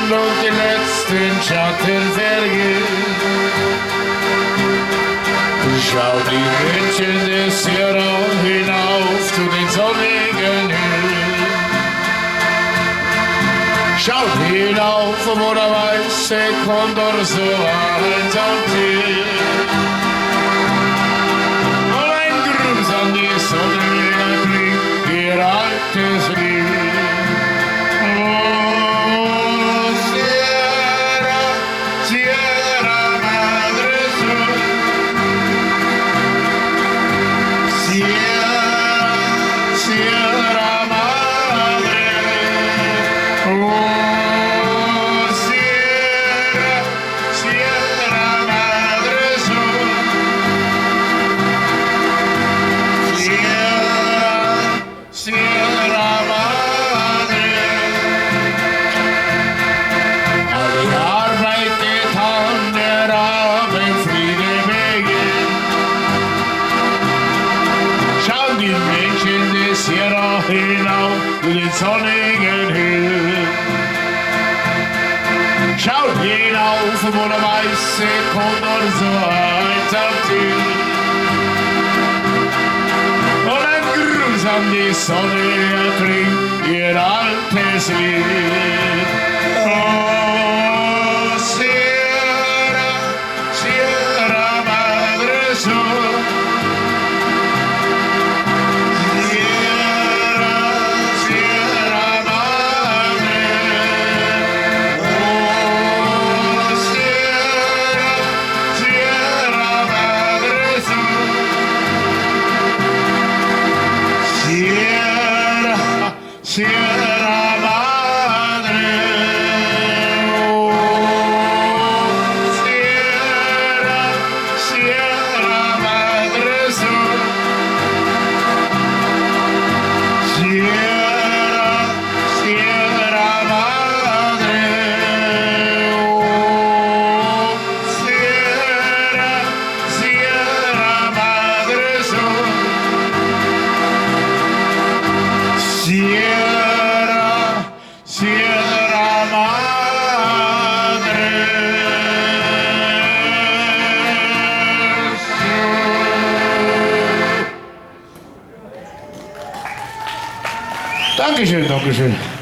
Und die letzten Schatten vergehen. Schau die Menschen des Sierra hinauf zu den sonnigen Höhen. Schaut hinauf, wo der weiße Kondor so einsam zieht. Und ein Gruß an die Sonne klingt ihr altes Lied. Oh, Sierra, Sierra Madre Sur. Sierra, Sierra Madre. Oh, Sierra, Sierra Madre Sur. Sierra, Sierra Madre. All die Arbeit getan, der Abendfriede wegen. Schauen die Menschen des Sierra hinauf zu den sonnigen Höhen. Schaut hinauf, wo der weiße Kondor so einsam zieht. Und ein Gruß an die Sonne erklingt ihr altes Lied. Oh, Sierra, Sierra Madre Sur. Sierra, Sierra Madre. Oh, Sierra, Sierra Madre Sur. Sierra, Sierra Madre. Oh, Sierra, Sierra Madre Sur. Sierra, Sierra Madre. Oh, Sierra, Sierra Madre Sur. Sierra, Sierra Madre. Sur. Dankeschön, Dankeschön.